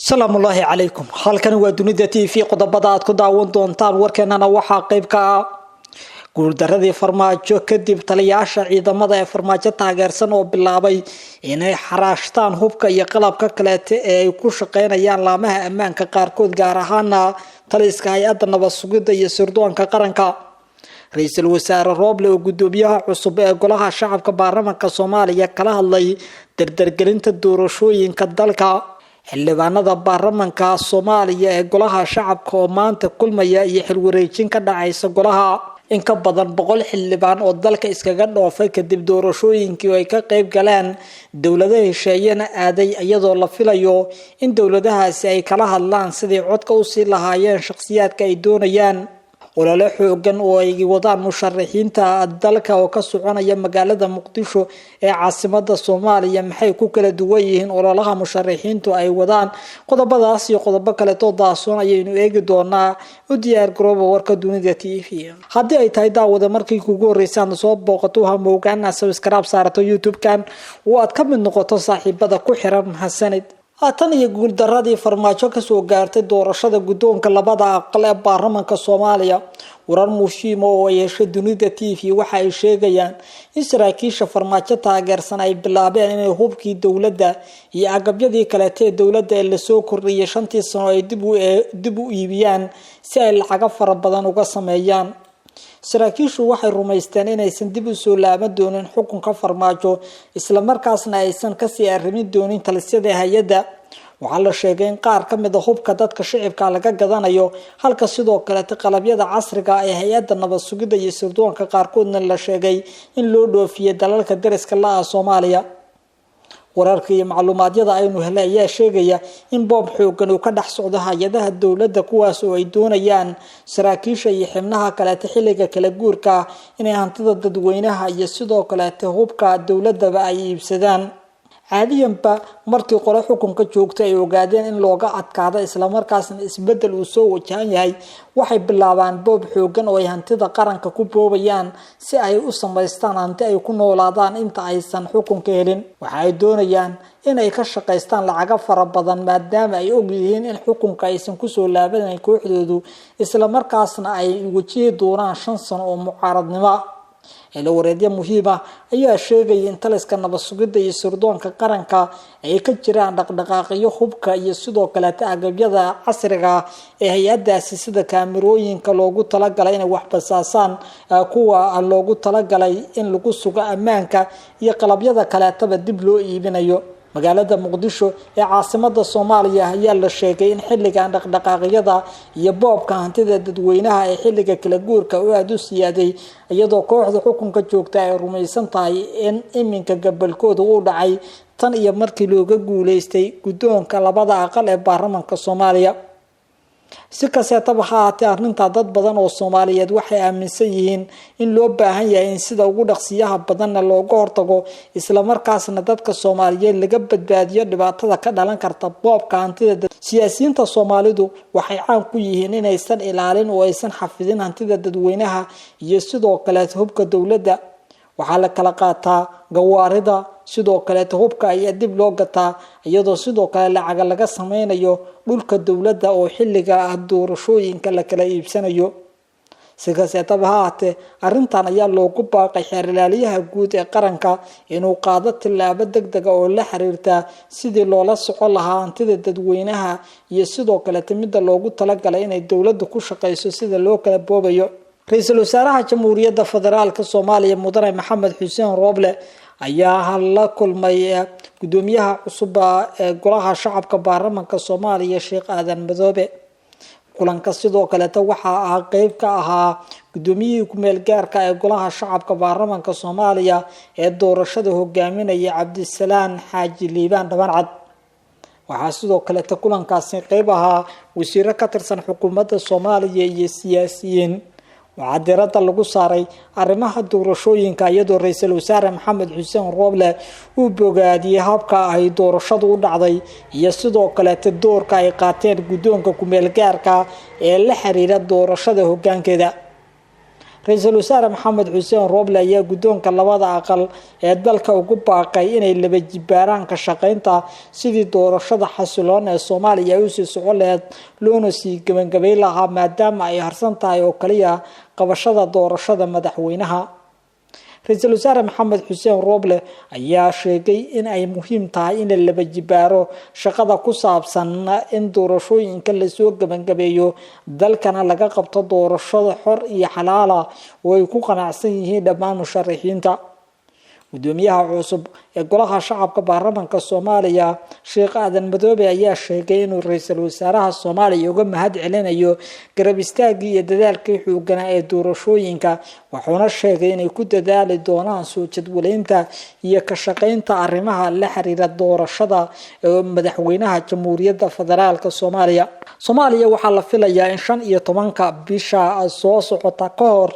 Asalaamullaahi calaykum. Halkan waa Dunida TV. Qodobada aad ku daawan doontaan warkeenana waxaa qeyb ka ah guuldaradii Farmaajo kadib taliyaasha ciidamada ee Farmaajo taageersan oo bilaabay inay xaraashtaan hubka iyo qalabka kaleete ee ay ku shaqeynayaan laamaha ammaanka qaarkood, gaar ahaana taliska hay-adda nabad sugidda iyo sirdoonka qaranka. Ra-iisul wasaare Rooble oo gudoomiyaha cusub ee golaha shacabka baarlamaanka Soomaaliya kala hadlay dardargelinta doorashooyinka dalka. Xildhibaanada baarlamaanka Soomaaliya ee golaha shacabka oo maanta kulmaya iyo xilwareejin ka dhacaysa golaha. In ka badan 100 xildhibaan oo dalka iskaga dhoofay kadib doorashooyinkii oo ay ka qeyb galeen dowlada hesheeyana aaday, iyadoo la filayo in dowladahaasi ay kala hadlaan sidii codka usii lahaayeen shakhsiyaadka ay doonayaan. Olole xoogan oo ay wadaan musharaxiinta dalka oo ka soconaya magaalada Muqdisho ee caasimada Soomaaliya, maxay ku kala duwan yihiin ololaha musharaxiintu ay wadaan? Qodobadaas iyo qodobo kaleetoo daasoon ayaynu eegi doonaa. U diyaar garooba warka Dunida TV. Haddii ay tahay, daawada, markii kugu horreysa aad soo booqato, hamoogaan aad subscribe saarato YouTube-kan oo aad ka mid noqoto saaxiibada ku xiran. Mahadsanid. Tan iyo guuldaradii Farmaajo kasoo gaartay doorashada guddoonka labada aqal ee baarlamaanka Soomaaliya, warar muhiima oo ay heshay Dunida TV waxa ay sheegayaan in saraakiisha Farmaajo taageersan ay bilaabeen inay hubkii dowladda iyo agabyadii kaleeta ee dowladda ee lasoo kordhiyay 5-tii sano ay dib u iibiyaan si ay lacago fara badan uga sameeyaan. Saraakiishu waxay rumaysteen inaysan dib usoo laaban doonin xukunka Farmaajo, islamarkaasna aysan kasii arrimin doonin talisyada hay-adda. Waxaa la sheegay in qaar ka mid a hubka dadka shicibka laga gadanayo, halka sidoo kaleeta qalabyada casriga ee hay-adda nabad sugidda iyo sirdoonka qaarkoodna la sheegay in loo dhoofiyay dalalka dariska la-ah Soomaaliya. Wararka iyo macluumaadyada aynu helay ayaa sheegaya in boob xoogan uu ka dhex socdo hay-adaha dowladda, kuwaas oo ay doonayaan saraakiisha iyo xibnaha kaleeta xilliga kala guurka inay hantida dadweynaha iyo sidoo kaleeta hubka dowladaba ay iibsadaan. Caadiyanba markii qole xukunka joogta ay ogaadeen in looga adkaado, islamarkaasna isbedel uu soo wajahan yahay, waxay bilaabaan boob xoogan oo ay hantida qaranka ku boobayaan si ay u samaystaan hanti ay ku noolaadaan inta aysan xukunka helin. Waxa ay doonayaan in ay ka shaqaystaan lacago fara badan, maadaama ay ogyihiin in xukunka aysan kusoo laabanayn kooxdoodu, islamarkaasna ay wajihi doonaan 5 sano oo mucaaradnimo. Ilo wareedyo muhiim ah ayaa sheegaya in taliska nabad sugidda iyo sirdoonka qaranka ay ka jiraan dhaqdhaqaaqyo hubka iyo sidoo kaleeta agabyada casriga ee hay-adaasi, sida kaamirooyinka loogu talagalay inay wax basaasaan, kuwa loogu talagalay in lagu sugo ammaanka iyo qalabyada kaleetaba dib loo iibinayo. Magaalada Muqdisho ee caasimada Soomaaliya ayaa la sheegay in xilligan dhaqdhaqaaqyada iyo boobka hantida dadweynaha ee xilliga kala guurka u aada u siyaaday, iyadoo kooxda xukunka joogta ay rumaysan tahay in iminka gabalkooda uu dhacay tan iyo markii looga guuleystay guddoonka labada aqal ee baarlamaanka Soomaaliya. Si kasteetaba ha ahaatee, arrintaa dad badan oo Soomaaliyeed waxay aaminsan yihiin in loo baahan yahay in sida ugu dhaqsiyaha badanna looga hortago, islamarkaasna dadka Soomaaliyeed laga badbaadiyo dhibaatada ka dhalan karta boobka hantida. Siyaasiyiinta Soomaalidu waxay caan ku yihiin inaysan ilaalin oo aysan xafidin hantida dadweynaha iyo sidoo kaleeta hubka dowladda. Waxaa la kala qaataa gawaarida, sidoo kaleeta hubka ayaa dib loo gataa, iyadoo sidoo kale lacaga laga sameynayo dhulka dowladda oo xilliga doorashooyinka la kala iibsanayo. Si kasteetaba ha ahaatee, arrintan ayaa loogu baaqay xeer ilaaliyaha guud ee qaranka inuu qaado tillaabo deg dega oo la xiriirta sidii loola socon lahaa hantida dadweynaha iyo sidoo kaleeta midda loogu talagalay inay dowladda ku shaqeyso sida loo kala boobayo. Ra-iisul wasaaraha Jamhuuriyadda Federaalka Soomaaliya, Mudane Maxamed Xuseen Rooble, ayaa la kulmay gudoomiyaha cusub ee golaha shacabka baarlamaanka Soomaaliya, Sheekh Aadan Madoobe. Kulanka sidoo kaleeta waxaa ah qeyb ka ahaa gudoomiyihii ku-meel gaarka ee golaha shacabka baarlamaanka Soomaaliya ee doorashada hogaaminaya, Cabdisalaan Xaaji Liibaan Dhabancad. Waxaa sidoo kaleeta kulankaasi qeyb ahaa wasiiro ka tirsan xukuumadda Soomaaliya iyo siyaasiyiin. Waxaa diradda lagu saaray arrimaha doorashooyinka, iyadoo ra-iisul wasaare Maxamed Xuseen Rooble uu bogaadiyey habka ay doorashadu u dhacday iyo sidoo kaleeta doorka ay qaateen guddoonka kumeel gaarka ee la xiriira doorashada hogaankeeda. Ra-iisul wasaare Maxamed Xuseen Rooble ayaa guddoonka labada aqal ee dalka ugu baaqay inay laba jibaaraan ka shaqeynta sidii doorashada xasiloon ee Soomaaliya ay usii socon laheyd loona sii gabangabay lahaa, maadaama ay harsan tahay oo kaliya qabashada doorashada madaxweynaha. Ra-iisul wasaare Maxamed Xuseen Rooble ayaa sheegay in ay muhiim tahay in la laba jibaaro shaqada ku saabsan in doorashooyinka lasoo gabangabeeyo, dalkana laga qabto doorashada xor iyo xalaala oo ay ku qanacsan yihiin dhammaan musharixiinta. Gudoomiyaha cusub ee golaha shacabka baarlamaanka Soomaaliya Sheekh Aadan Madoobe ayaa sheegay inuu ra-iisul wasaaraha Soomaaliya uga mahad celinayo garab istaagii iyo dadaalkii xooganaa ee doorashooyinka, wuxuuna sheegay inay ku dadaali doonaan soo jadwaleynta iyo ka shaqeynta arrimaha la xiriira doorashada madaxweynaha Jamhuuriyadda Federaalka Soomaaliya. Soomaaliya waxaa la filayaa in 15-ka bisha soo socota ka hor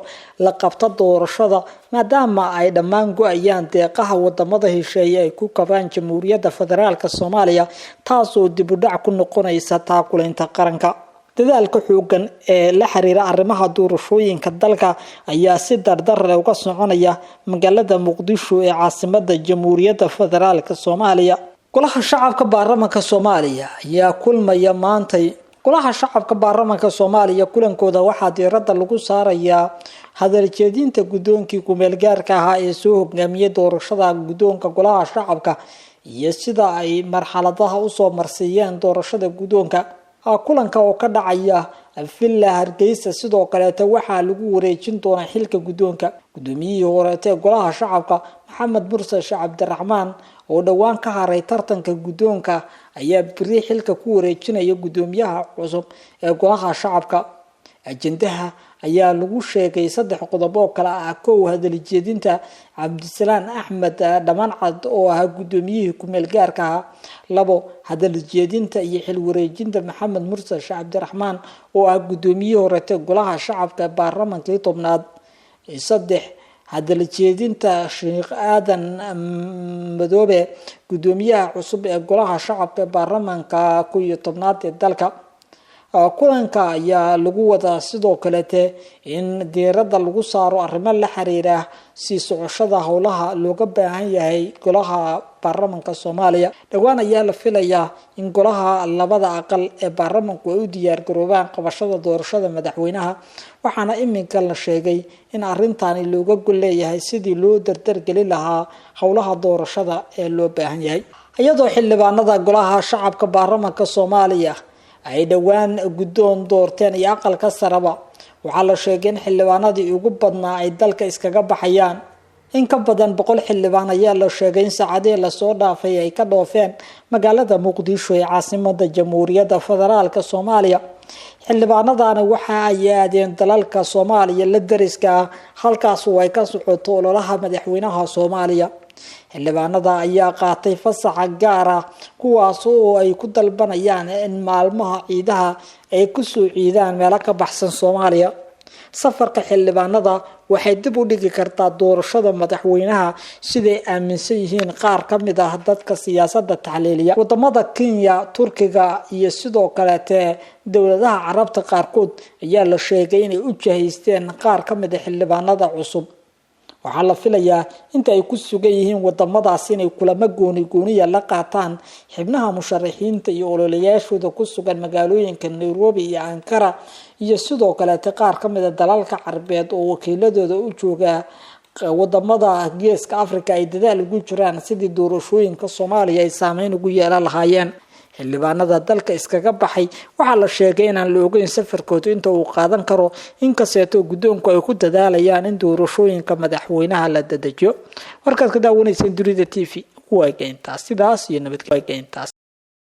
la qabto doorashada, maadaama ay dhammaan go-ayaan deeqaha wadamada hesheeye ay ku kabaan Jamhuuriyadda Federaalka Soomaaliya, taasoo dib u dhac ku noqonaysa taakulaynta qaranka. Dadaalka xoogan ee la xiriira arrimaha doorashooyinka dalka ayaa si dardar leh uga soconaya magaalada Muqdisho ee caasimada Jamhuuriyadda Federaalka Soomaaliya. Golaha shacabka baarlamaanka Soomaaliya ayaa kulmaya maantay. Golaha shacabka baarlamaanka Soomaaliya kulankooda waxaa diiradda lagu saarayaa hadaljeedinta guddoonkii ku-meel gaarka ahaa ee soo hogaamiyay doorashada guddoonka golaha shacabka iyo sida ay marxaladaha usoo marsiiyeen doorashada guddoonka. Kulanka oo ka dhacaya Villa Hargeysa sidoo kaleeta waxaa lagu wareejin doonaa xilka guddoonka. Guddoomiyihii horeeta ee golaha shacabka Maxamed Mursal Sheekh Cabdiraxmaan oo dhowaan ka haray tartanka guddoonka ayaa beri xilka ku wareejinaya guddoomiyaha cusub ee golaha shacabka. Ajendaha ayaa lagu sheegay 3 qodob oo kala ah: 1, hadaljeedinta Cabdisalaan Axmed Dhamancad oo ahaa guddoomiyihii ku-meel gaarka ahaa; 2, hadaljeedinta iyo xil wareejinta Maxamed Mursal Sheekh Cabdiraxmaan oo ah guddoomiyihii horeeta golaha shacabka ee baarlamaankii 10aad; 3, hadaljeedinta Sheekh Aadan Madoobe guddoomiyaha cusub ee golaha shacabka ee baarlamaanka 11aad ee dalka. Kulanka ayaa lagu wadaa sidoo kaleete in diiradda lagu saaro arrimo la xiriira sii socoshada howlaha looga baahan yahay golaha baarlamaanka Soomaaliya. Dhowaan ayaa la filayaa in golaha labada aqal ee baarlamaanku ay u diyaar garoobaan qabashada doorashada madaxweynaha, waxaana iminka la sheegay in arrintani looga gol leeyahay sidii loo dardargeli lahaa howlaha doorashada ee loo baahan yahay. Iyadoo xildhibaanada golaha shacabka baarlamaanka Soomaaliya ay dhowaan guddoon doorteen iyo aqalka saraba, waxaa la sheegay in xildhibaanadii ugu badnaa ay dalka iskaga baxayaan. In ka badan 100 xildhibaan ayaa la sheegay in saacadihii lasoo dhaafay ay ka dhoofeen magaalada Muqdisho ee caasimada Jamhuuriyadda Federaalka Soomaaliya. Xildhibaanadani waxa ay aadeen dalalka Soomaaliya la dariska ah, halkaas oo ay ka socoto ololaha madaxweynaha Soomaaliya. Xildhibaanada ayaa qaatay fasaxa gaar ah, kuwaas oo ay ku dalbanayaan in maalmaha ciidaha ay kusoo ciidaan meelo ka baxsan Soomaaliya. Safarka xildhibaanada waxay dib u dhigi kartaa doorashada madaxweynaha, siday aaminsan yihiin qaar ka mid ah dadka siyaasadda taxliiliya. Wadamada Kenya, Turkiga iyo sidoo kaleete dowladaha Carabta qaarkood ayaa la sheegay inay u jahaysteen qaar ka mid ah xildhibaanada cusub. Waxaa la filayaa inta ay ku sugan yihiin wadamadaas inay kulamo gooni gooniya la qaataan xubnaha musharixiinta iyo ololeyaashooda ku sugan magaalooyinka Nairobi iyo Ankara, iyo sidoo kaleete qaar ka mid ah dalalka Carbeed oo wakiiladooda u jooga wadamada Geeska Afrika ay dadaal ugu jiraan sidii doorashooyinka Soomaaliya ay saameyn ugu yeelan lahaayeen. Xildhibaanada dalka iskaga baxay waxaa la sheegay inaan la ogeyn safarkoodu inta uu qaadan karo, inkasteetoo guddoonku ay ku dadaalayaan in doorashooyinka madaxweynaha la dedejiyo. Warkaad ka daawanayseen Dunida TV waa geyntaas, sidaas iyo nabadgelyo.